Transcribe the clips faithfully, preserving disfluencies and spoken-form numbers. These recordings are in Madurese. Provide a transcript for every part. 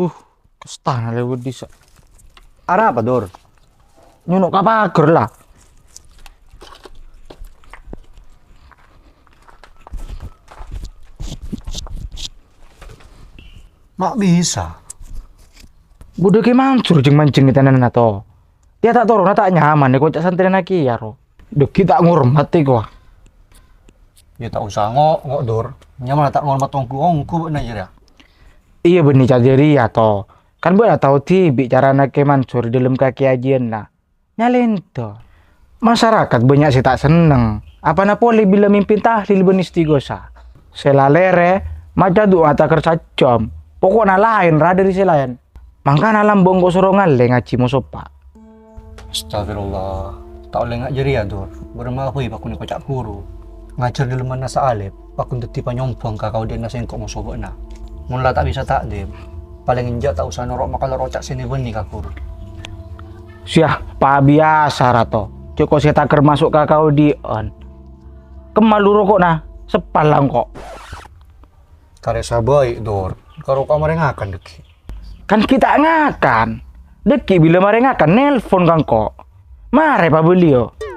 Uh, kastana lewat disa. Arapa, Dur? Nyono' ka pager la. Ma' bisa. Budhâ Kè Mansur jhâng-manjhâng è tanana to. Iyâ ta' torona ta' nyaman è koca' santrèna kèya ro. Dhâggi' ta' ngormat è kowa. Iyâ ta' osa ngo'-ngo', Dur. Nyamana ta' ngormat ongghu-ongghu bâ'na jârèya. Iyâ bânnè ca' jârèya to. Kan bâ'na tao dhibi' carana Kè Mansur è dhâlem kakèyajiânna. Nyalèntor. Masarakat bânnya' sè ta' senneng. Apana polè bilâ mimpin tahlil bân istighosah. Sè la lèrè, maca du'a taker sajjhâm. Poko'na laèn ra dhâri sè laèn. Mangkana lambâ' engko' soro ngallè ngajhi mosopa. Astagfirullah. Ta' ollè nga' jârèya, Dur. Bârâmma bhâi pagghun èkoca' ghuru. Ngajhâr dhâlemmanna saalèp, pagghun dhâddhi panyombhâng ka kaodi'ânna sèngko' moso bâ'na. Mon la ta' bisa ta'dhim, palèng enjâ' ta' osa noro' makalor oca' sè nè-bânnè ka ghuru. Siyah, pabiyasa, Rato. Jhâ' ko' sè taker maso' ka kaodi'ân. Kemma lu roko'na, seppal la engko'. Karè sabâi, Dur. Ka roko'na marè ngakan dhâggi'. Kan ghi' ta' ngakan. Dhâggi' bilâ marè ngakan, nelpon ka engko'. Marè pabâliyâ.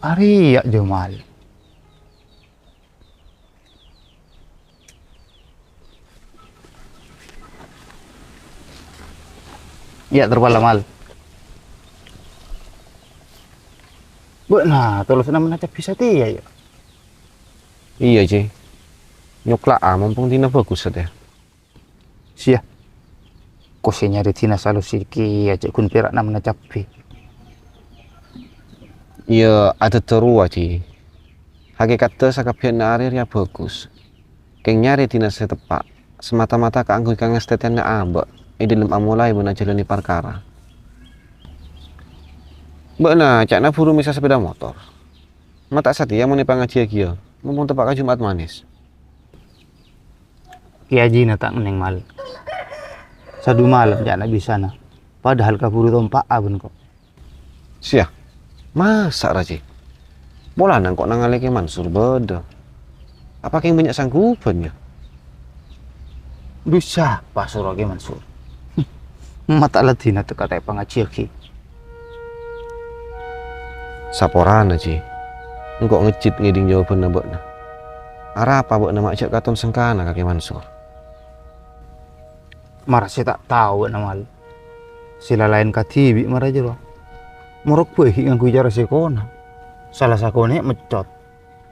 Arèya, Jamal. Iyâ, ter pala, Mal. Bâ'na tolosanna mennacap bisa tèya, yâ? Iyâ, Ji. Nyokla'a, mompong dina bhâghus satèya. Siyah. Ko' sè nyarè dina salus kèya jhâ' ghun pèra' namana cabbhi. Iyâ, adhâddhâ rowa, Ji. Hakèkaddhâ sakabbhiyânna arè rèya bhâghus. Kèng nyarè dina sè teppa', samata-mata kaangghuy kangastètèyanna abâ' è dhâlem amolaè bân ajhâlânè parkara. Bâ'na ca'na buru mèsa sapèda motor. Ma' ta' satèya mon èpangajhiyâghi, yâ, mompong teppa' ka Jum'at Manis. Kèya Jina ta' ngennèng malem. Sadu malem ca'na bisana, padahal kabhuru tompa'a bân ko'. Siya, masa' ra, Ji? Polana engko' nangalè Kè Mansur bâdâ. Apa kèng bânnya' sangghubbhân, yâ? Bisa, pas soro Kè Mansur. Ma' ta' ladina tekka ta' èpangajhiyâghi. Saporana, Ji. Engko' ngejjhit ngèdhing jawabânna bâ'na. Arapa bâ'na ma' jhâ' katon sengkana ka Kè Mansur? Mara sè ta' tao bâ'na, Mal. Sè la laèn kadhibi' mara jârowa. Morok bhâi ngangghuy cara sè kona. Sala sakonè' meccot.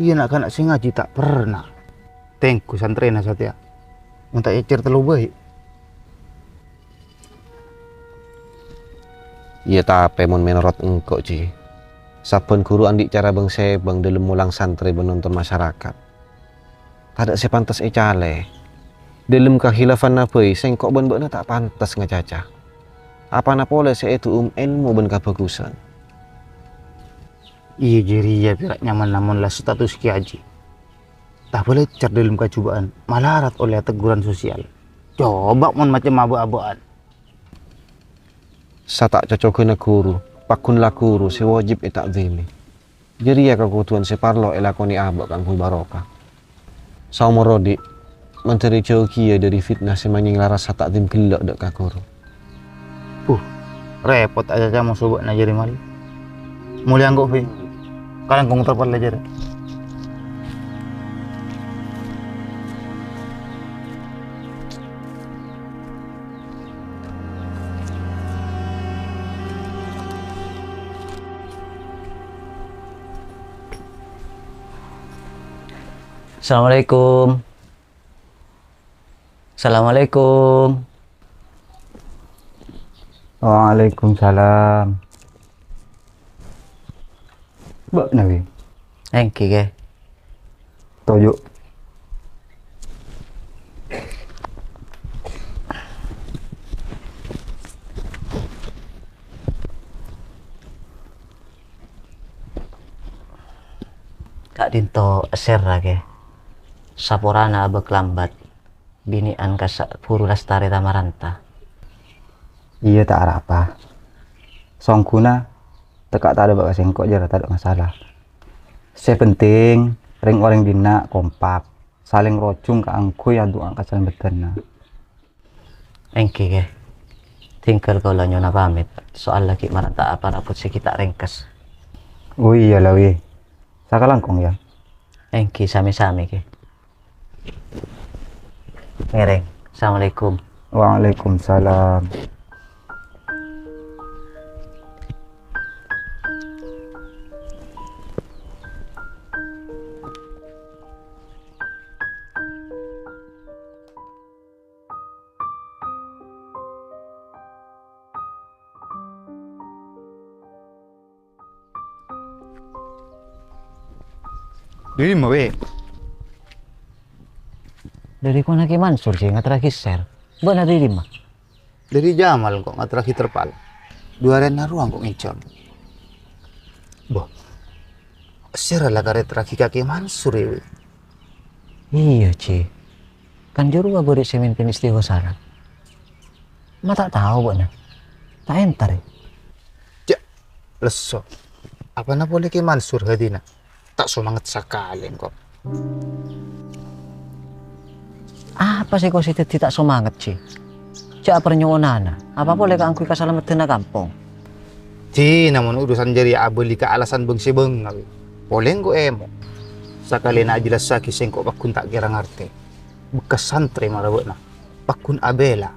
Iyâ, na'-kana' sè ngajhi ta' perna. Tèngghu santrèna satèya. Mon ta' ècèr tello bhâi. Iyâ, tapè mon mènorot engko', Ji, sabbhân ghuru andi' cara bâng-sèbâng dhâlem molang santrè bân nonton masyarakat. Tadâ' sè pantes ècalè. Dhâlem kahilafanna bhâi, sèngko' bân bâ'na ta' pantes ngacaca. Apana polè sè èdu'um èlmo bân kabhâghusân. Iyâ, jârèya pèra' nyamanna mon la status kèya, Ji. Tabâlâccar dhâlem kajhubâ'ân, malarat ollè ategguran sosial. Coba mon macem abâ'-abâ'ân. Sè ta' cocogghâna ghuru, pagghun la ghuru sè wajib èta'dhimi. Jârèya kakoḍuwân sè parlo èlakonè abâ' kaangghuy barokah. Saomor oḍi', mandhâri jhâu kèya ḍâri fitna sè manyèng lara sata'dhim ghellâ' ḍâ' ka ghuru. Buh, rèpot acaca moso bâ'na jârèya malè. Molè angghuy, kalangkong terpal jârèya. Assalamualaikum. Assalamualaikum. Waalaikumsalam. Bâ'na, Wi? Èngghi, Kè. Toju'. Ka'ḍinto sèra, Kè. Saporana abâ' lambat, binè'an kassa' buru lastarè ta' maranta. Iyâ, ta' arapa. Songghuna tekka' ta' ḍâpa' ka sèngko' jârèya taḍâ' masalah. Sè penting, rèng-orèng ḍinna' kompak, salèng rojhung kaangghuy adu'a kasalamedhânna. Èngghi, Kè. Tinggal kaulâ nyo'ona pamèt, soalla ghi' maranta'a parabot sè ghi' ta' rèngkes. Oh iyâ la, Wi. Sakalangkong, yâ. Èngghi, samè-samè, Kè. Ngèrèng. Assalamualaikum. Waalaikumsalam. Ḍâri dimma, Wi? Ḍâri kowana Kè Mansur sè ngaterraghi sèr. Bâ'na ḍâri dimma? Ḍâri Jamal engko' ngaterraghi terpal. Ḍu arèna rowa engko' ngènjhâm. Bo. Sèra la karè terraghi ka Kè Mansur, yâ, Wi? Iyâ, Ji. Kan jârowa bâri' sè mimpin istighosana. Ma' ta' tao bâ'na? Ta' entar, è? Jâ', lesso. Apana polè Kè Mansur hâdina? Ta' somanget sakalè engko'. Apa sè kosè dhâddhi ta' somanget, Ji? Jâ' aparnyo'onana, apa polè kaangghuy kasalamedhânna kampong. Ji, namong urusan jârèya abâli ka alasan bâng-sèbângnga, Wi. Polè engko' èmo. Sakalèna ajhellassaghi sèngko' pagghun ta' kèra ngartè. Bekkas santrè mara bâ'na. Pagghun abhilâ.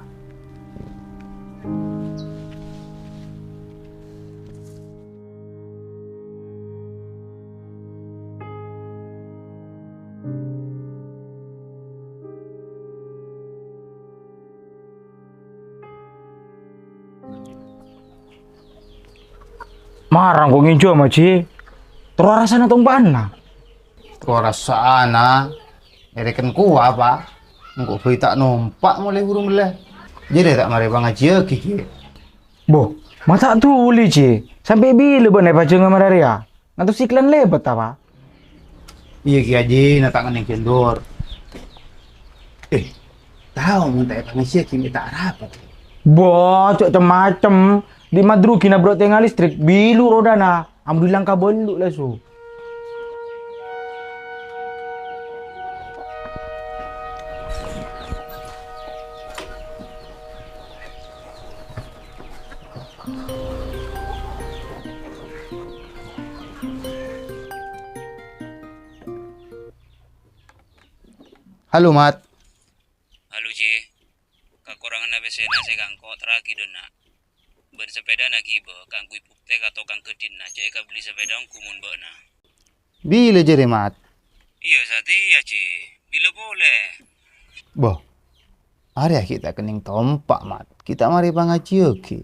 Mara engko' ngènjhâma, Ji. Terro arasana tompa'anna. Terro arasana. Èrèken kowa, Pa. Engko' bhâi ta' nompa' molaè buru mellè. Jârèya ta' marè pangajiyâghi, Ji. Bo, ma' ta' dhuli, Ji. Sampè' bilâ bâ'na èpajhângnga mararèya? Ngantos iklan lèbât, apa? Iyâ, Kè Ajina ta' ngennèng ghândor. Eh, tao mon ta' èpangajiyâghi mè' ta' arapa. Bo, jhâ' cem-macem. Ḍimma dhugina bro' tengnga listrik, bilu rodana. Alhamdulillah, engka bâllu' langsung. Halo, Mat. Halo, Ji. Kakoranganna pèssèna sè èkangko' terraghi ḍâ' enna'. Bân sapèḍana ghibâ kaangghuy buktè ka tokang ghâḍinna jhâ' èkabelli sapèḍa ongghu mon bâ'na. Bilâ jârèya, Mat? Iyâ, satèya, Ji. Bilâ polè? Bo, arèya ghi' ta' kennèng tompa', Mat. Ghi' ta' marè pangajiyâghi.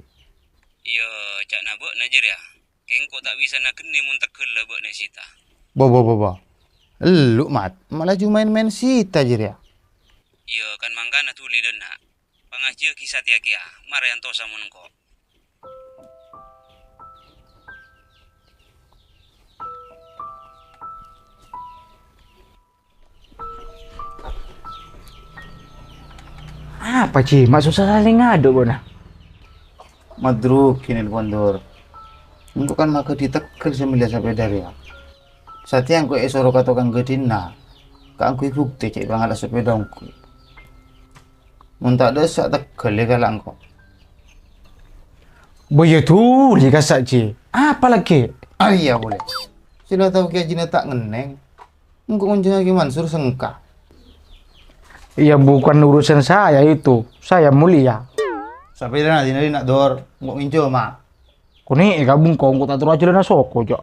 Iyâ, ca'na bâ'na jârèya. Kèng engko' ta' bisa nagennè mon tegghâlla bâ'na èsita. Bo, bo, bo, bo. Ellu', Mat. Ma' laju maèn-maèn sita jârèya. Iyâ, kan mangkana dhuli ḍâ' enna'. Pangajiyâghi satèya kèya, mara èantosa mon engko'. Apa, Ji? Ma' sossa salèng ngadhu' bâ'na. Madruk, ghi nelpon, Dor. Engko' kan maghâdhi tegghâl sè mellèya sapèda rèya. Satèya engko' èsoro ka tokang ghâdhina kaangghuy bhuktè cè' pangala sapèda ongghu. Mon ta' dâ' essa' tegghâl èkala' engko'. Bâ iyâ dhuli kassa', Ji. Apa lagi? Ah, iyâ polè. Sè la tao kèya jina ta' ngennèng. Engko' ngonjhângaghi Mansur sengka. Ya, bukan urusan saya itu. Saya mulia. Sapèdana dinah-dinah, Dor. Engko' ngènjhâma. Konè'è ka bengko, engko' ta' terro ajhâlâna soko, jâ'.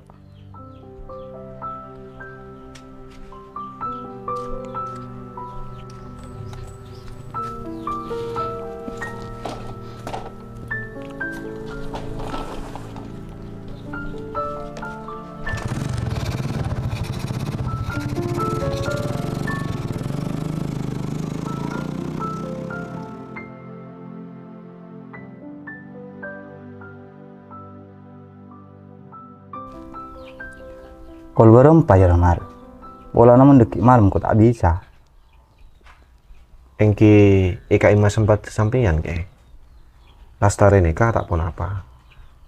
Kol bârâmpa, yâ, Mar? Polana mon dâggi' malem ko' ta' bisa. Èngghi è ka'imma sempajjhâ sampèyan, Kè. Lastarè nèka ta' ponapa.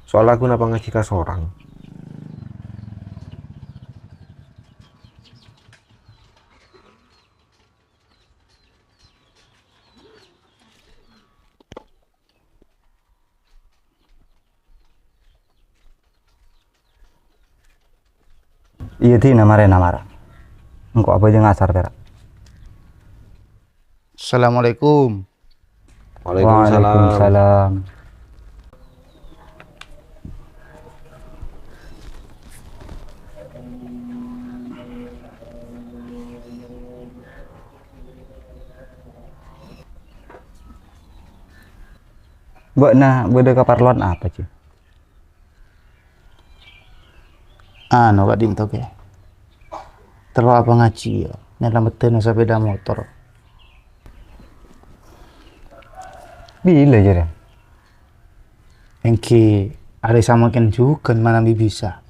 Soalla ghuna pangajhi kasorang. Iyâ, dinah marèna, Mar. Engko' abhâjâng asar pèra'. Assalamualaikum. Waalaikumsalam. Waalaikumsalam. Bâ'na bâdâ kaparlowan apa, Ji? Anu, ka'dinto, Kè. Terro apangajhiyâ, nyalameddhâna sapèda motor. Bilâ, jârèya? Èngghi, arè samangkèn jhughân manabi bisa.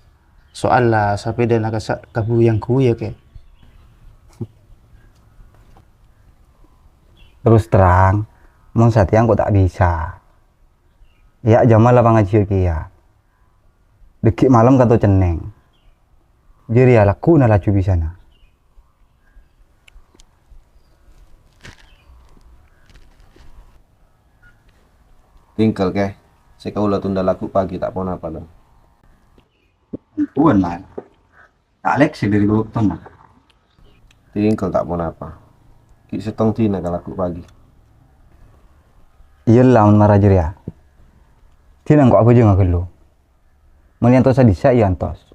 Soalla sapèdana kassa' kaghuyang-ghuyang, Kè. Terus terang, mon satèya engko' ta' bisa. Yâ, jhâ' mala pangajhiyâ kèya. Dâggi' malem kanto cennèng. Jârèya lagghu'na laju bisana. Tinggal, Kè. Sè kaulâ tunda lagghu' pagi ta' ponapa, Don. Ampon, Mar. Ta' lèk sè dâri bâktona. Tinggal ta' ponapa. Ghi' sèttong dina ka lagghu' pagi. Iyâ la, mon mara jârèya. Dina engko' abhâjânga ghâllu. Mon èantosa dissa', iyâ antos.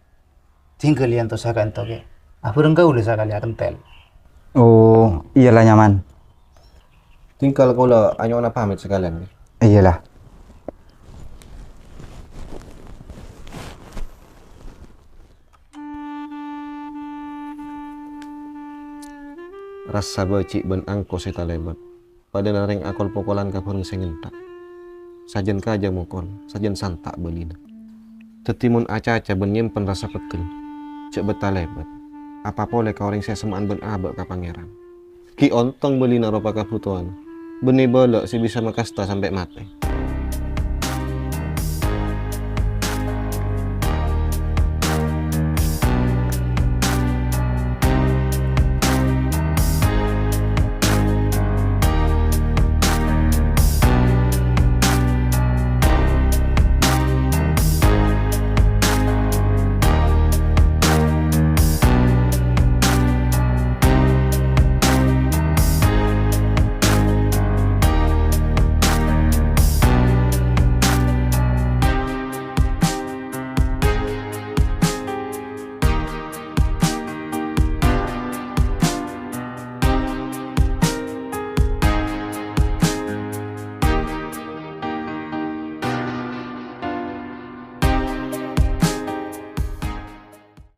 Tinggal èantosa ka'ento, Kè. Abhâreng kaulâ sakalè akentel. Oh, iyâ la, nyaman. Tinggal kaulâ anyo'ona pamit sakalèyan, Kè. Iyâ la. Rassa bâji' bân angko sè talèbât. Padâna rèng akol-pokolan ka bhâreng sè ngenthak. Sajân kajâ mokol, sajân santa' bâlina. Dhâddhi mon acaca bân nyèmpen rassa peggel, jhâ' bâta lèbât. Apa polè ka orèng sè semma'an bân abâ' ka Pangèran. Ghi' ontong bâlina ropa kabhutowan, bânnè bâlâ' sè bisa makasta sampè' matè.